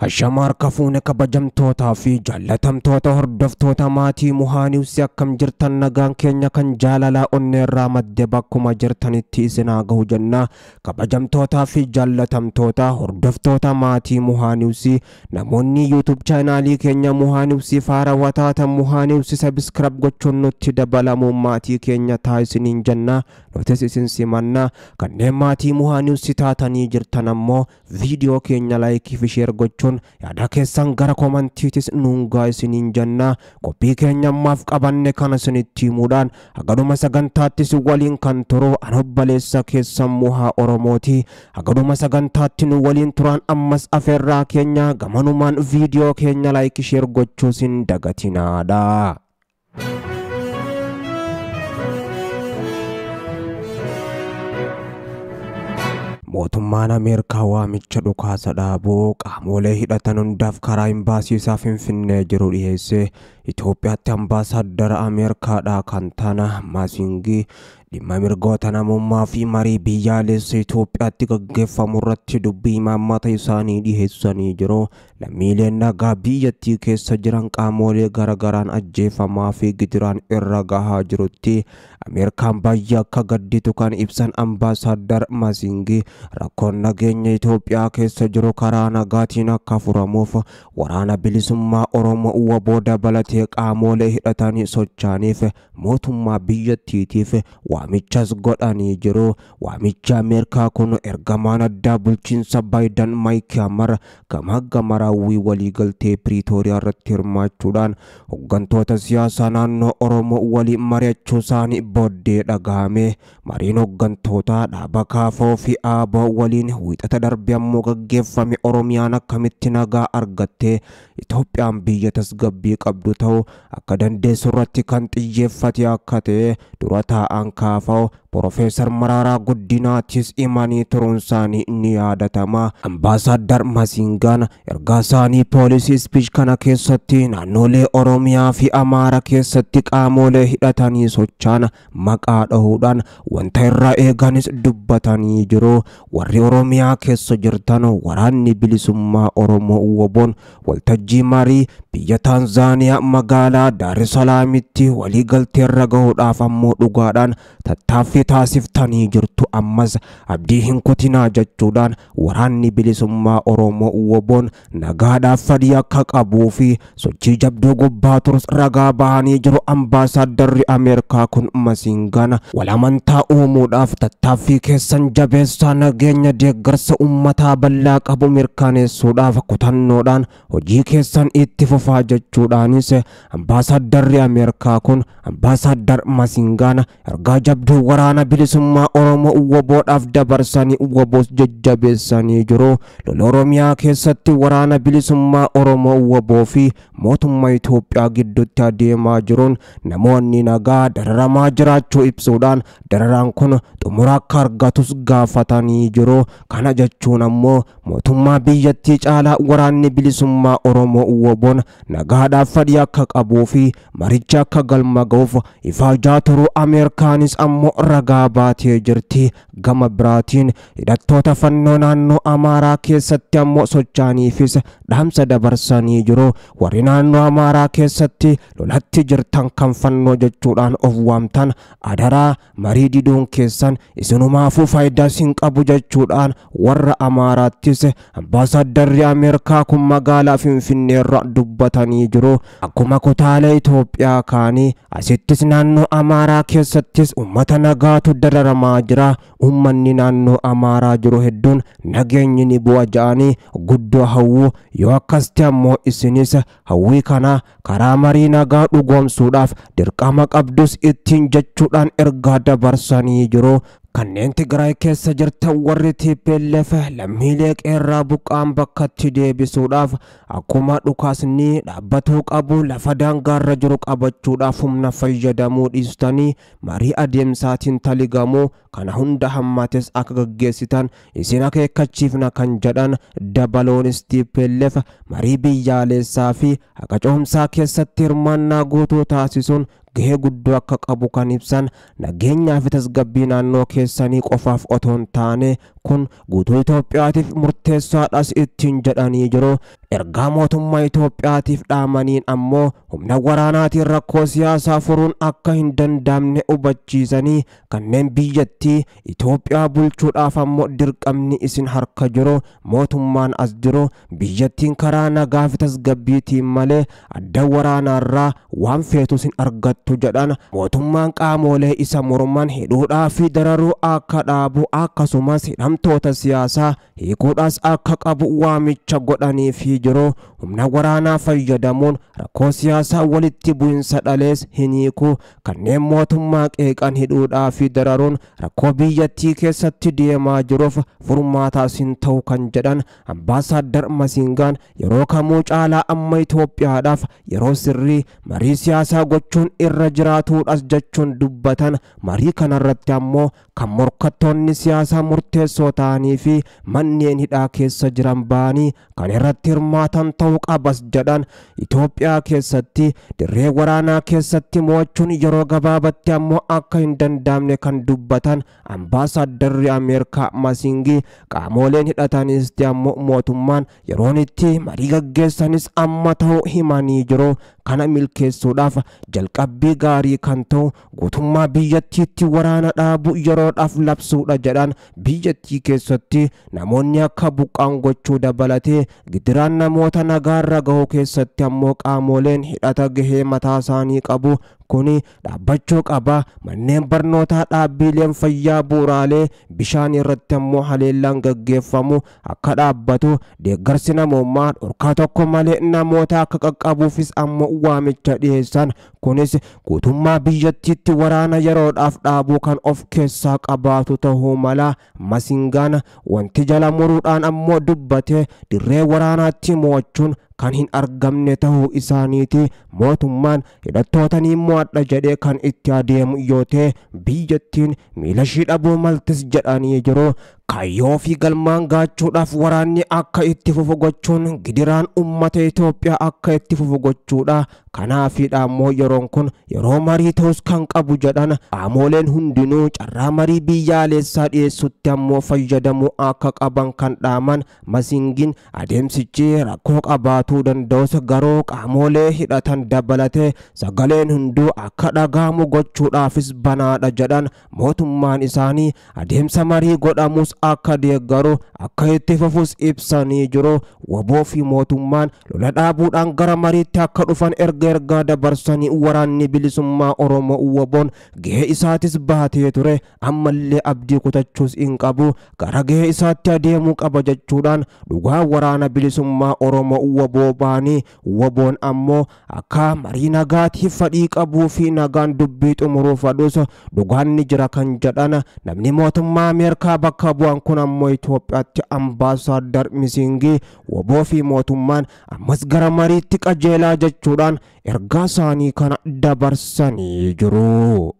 Ashama harka fuune kabajamtootaa fi jaallatamtoota hordoftoota maatii Muhaa News akkam jirtan nagaan keenya kan jaalalaa onneerraa madde bakkuma jirtanitti isin haa gahu jenna. Kabajamtootaa fi jaallatamtoota hordoftoota maatii Muhaa News namoonni YouTube chaanaalii keenya Muhaa News haarawaa taatan Muhaa News subscribe gochuun nutti dabalamuun maatii keenya taasisaniin jenna. Nutis isin simanna. Kanneen maatii Muhaa News taatanii jirtan ammoo viidiyoo keenya laayikii fi sheer gochuun yaada keessan gara komantiitis nuungaa isiniin jenna. Qophii keenya ammaaf qabanne kana isinitti himuudhaan hagaduma sagantaattis waliin kan turu an obboleessa keessan Muhaa Oromooti. Hagaduma sagantaatti nu waliin turan ammas afeerraa keenya gamanumaan viidiyoo keenya laayikii sheer gochuus hin dagatinaadha. Mootummaan Ameerikaa waamicha dhukaasa dhaabuu qaamolee hidhatan hundaaf karaa imbaasii isaa Finfinnee jiru dhiyeesse. Itoophiyaatti ambaasaaddara Ameerikaadhaa kan ta'an Maasingii dhimma mirgoota namummaa fi marii biyyaalessa Itoophiyaatti gaggeeffamu irratti dubbii imaammata isaanii dhiyeessanii jiru. Lammiileen nagaa biyyattii keessa jiran qaamolee garagaraan ajjeefamaa fi gidiraan irra gahaa jirutti Ameerikaan baay'ee akka gadditu kan ibsan ambaasaaddar Maasingii rakkoon nageenya Itoophiyaa keessa jiru karaa nagaatiin akka furamuuf waraana bilisummaa Oromoo WBO dabalatee qaamolee hidhatanii socho'aniif mootummaa biyyattiitiif waamichas godhanii jiru. Waamichi Ameerikaa kun ergamaan addaa bulchiinsa Baayiden Maayik Hamar gama gama raawwii waliigaltee Piriitooriyaa irratti hirmaachuudhaan hooggantoota siyaasaa naannoo Oromoo waliin mari'achuu isaanii booddee dhagahame. Mariin hooggantoota dhaaba KFO fi ABO waliin wiixata darbe ammoo gaggeeffame Oromiyaan akkamitti nagaa argattee Itoophiyaan biyya tasgabbii qabdu ta'uu akka dandeessu irratti kan xiyyeeffate akka ta'e dura taa'an KFO Profeesar Mararaa Guddinaatis himanii turuun isaanii ni yaadatama. Ambaasaaddar Masingaan ergaa isaanii poolisii ispiich kana keessatti naannolee Oromiyaa fi Amaara keessatti qaamolee hidhatanii socho'an maqaa dhahuudhaan wanta irraa eeganis dubbatanii jiru. Warri Oromiyaa keessa jirtan waraanni bilisummaa Oromoo WBOn waltajjii marii biyya Taanzaaniyaa magaalaa Daar es Salaamitti waliigaltee irra gahuudhaaf ammoo dhugaadhaan tattaaffii taasiftanii jirtu ammas abdii hin kutinaa jechuudhaan waraanni bilisummaa Oromoo WBOn nagaadhaaf fedhii akka qabuu fi sochii jabduu gubbaa turus ragaa bahanii jiru. Ambaasaadarri Ameerikaa kun Masingaan walamantaa uumuudhaaf tattaaffii keessan jabeessaa nageenya deeggarsa uummataa bal'aa qabu mirkaneessuudhaaf kutannoodhaan hojii keessan itti fufaa jechuudhaanis ambaasaadarri Ameerikaa kun ambaasaaddar Masingaan ergaa jabduu waraana bilisummaa Oromoo WBOdhaaf dabarsanii WBOs jajjabeessanii jiru. Lola Oromiyaa keessatti waraana bilisummaa Oromoo WBO fi mootummaa Itoophiyaa gidduutti adeemaa jiruun namoonni nagaa dararamaa jiraachuu ibsuudhaan dararaan kun xumura akka argatus gaafatanii jiru. Kana jechuun ammoo mootummaa biyyattii caalaa waraanni bilisummaa Oromoo WBOn nagaadhaaf fedhii akka qabuu fi maricha akka galma ga'uuf ifaajaa turuu Ameerikaanis ammoo ragaa baatee jirti. Gama biraatiin hidhattoota fannoo naannoo Amaaraa keessatti ammoo socho'aniifis dhaamsa dabarsanii jiru. Warri naannoo Amaaraa keessatti lolatti jirtan kan fannoo jechuudhaan of waamtan adaraa marii diduun keessan isinumaafuu faayidaa hin qabu jechuudhaan warra Amaaraattis ambaasaadarri Ameerikaa kun magaalaa Finfinneerra dubbatanii jiru. Akkuma kutaalee Itoophiyaa kaanii asittis naannoo Amaaraa keessattis uummata nagaatu dararamaa jira. Uummanni naannoo Amaaraa jiru hedduun nageenyi ni bu'a ja'anii guddoo hawwu. Yoo akkas ta'e ammoo isinis hawwii kana karaa marii nagaa dhugoomsuudhaaf dirqama qabdus ittiin jechuudhaan ergaa dabarsanii jiru. Kanneen Tigraay keessa jirtan warri TPLF lammiilee qeerraa buqqaan bakkatti deebisuudhaaf akkuma dhukaasni dhaabbatuu qabu lafa daangaarra jiru qabachuudhaaf humna fayyadamuu dhiistanii marii adeemsaatiin taligamuu kana hunda hammates akka gaggeessitan isin akeekkachiifna kan jedhan dabaloonis TPLF marii biyyaalessaa fi haqa coomsaa keessatti hirmaannaa guutuu taasisuun gahee guddoo akka qabu kan ibsan nageenyaa fi tasgabbii naannoo keessanii qofaaf otoo hin taane kun guutuu Itoophiyaatiif murteessaadhas ittiin jedhanii jiru. Ergaa mootummaa Itoophiyaatiif dhaamaniin ammoo humna waraanaatiin rakkoo siyaasaa furuun akka hin danda'amne hubachiisanii kanneen biyyattii Itoophiyaa bulchuudhaaf ammoo dirqamni isin harka jiru mootummaan as jiru biyyattiin karaa nagaa fi tasgabbiitiin malee adda waraanaarraa waan feetus hin argattu jedhan. Mootummaan qaamolee isa morman hidhuudhaa fi dararuu akka dhaabu akkasumas hidhamtoota siyaasaa hiikuudhaas akka qabu waamicha godhaniifii jiru. Humna waraanaa fayyadamuun rakkoo siyaasaa walitti bu'insa dhalees hin hiiku. Kanneen mootummaa qeeqan hidhuudhaa fi dararuun rakkoo biyyattii keessatti deemaa jiruuf furmaataas hin ta'u kan jedhan Ambaasaaddar Masingaan yeroo kamuu caalaa amma Itoophiyaadhaaf yeroo sirrii marii siyaasaa gochuun irra jiraatuudhas jechuun dubbatan. Marii kanarratti ammoo kan morkattoonni siyaasaa murteessoo ta'anii fi manneen hidhaa keessa jiran ba'anii kan irratti hirmaatan ta'uu qabas jedhan. Itoophiyaa keessatti dirree waraanaa keessatti mo'achuun yeroo gabaabatti ammoo akka hin danda'amne kan dubbatan Ambaasaaddarri Ameerikaa Masingii qaamoleen hidhatanis ammoo mootummaan yeroon itti marii gaggeessanis amma ta'uu himanii jiru. Kana milkeessuudhaaf jalqabbii gaarii kan ta'u guutummaa biyyattiitti waraana dhaabu yeroodhaaf labsuudha jedhan. Biyyattii keessatti namoonni akka buqqaan gochuu dabalatee gidiraan namoota nagaarra gahuu keessatti ammoo qaamoleen hidhata gahee mataa isaanii qabu kuni dhaabbachuu qaba. Manneen barnootaa, dhaabbileen fayyaa, bu'uuraalee bishaan irratti ammoo haleellaan gaggeeffamu akka dhaabbatu, deeggarsi namoomaa dhorkaa tokko malee namoota akka qaqqabuufis ammoo waamicha dhiyeessan. Kunis guutummaa biyyattiitti waraana yeroodhaaf dhaabuu kan of keessaa qabaatu ta'uu mala. Masingaan wanti jala muruudhaan ammoo dubbate dirree waraanaatti mo'achuun kan hin argamne ta'uu isaaniiti. Mootummaan hidhattoota ni mo'adha jedhee kan itti adeemu yoo ta'e biyyattiin miila ishii dhabuu maltis jedhanii jiru. Kaayyoo fi galmaan gaachuudhaaf waraanni akka itti fufu gochuun gidiraan uummata Itoophiyaa akka itti fufu gochuudha. Kanaafidha ammoo yeroon kun yeroo marii ta'us kan qabu jedhan. Qaamoleen hundinuu carraa marii biyyaalessaa dhiyeessutti ammoo fayyadamuu akka qaban kan dhaaman Masingiin adeemsichi rakkoo qabaatuu danda'us garuu qaamolee hidhatan dabalatee sagaleen hunduu akka dhagahamu gochuudhaafis banaadha jedhan. Mootummaan isaanii adeemsa marii godhamus akka deeggaru akka itti fufus ibsanii jiru. Waboo fi mootummaan lola dhaabuudhaan gara mariitti akka dhufan erga ergaa dabarsanii waraanni bilisummaa Oromoo Waboon gahee isaatis baatee ture ammallee abdii kutachuus hin qabu gara gahee isaatti adeemuu qaba jechuudhaan dhugaa waraana bilisummaa Oromoo Waboo baanii. Waboon ammoo akka marii nagaatiif fedhii qabuu fi nagaan dubbii xumuruu fedhus dhugaan ni jira kan jedhan namni mootummaa Ameerikaa bakka bu'an kun ammoo Itoophiyaatti Ambaasaaddar Misingii Waboo fi mootummaan ammas gara mariitti qajeelaa jechuudhaan ergaa isaanii kana dabarsanii jiru.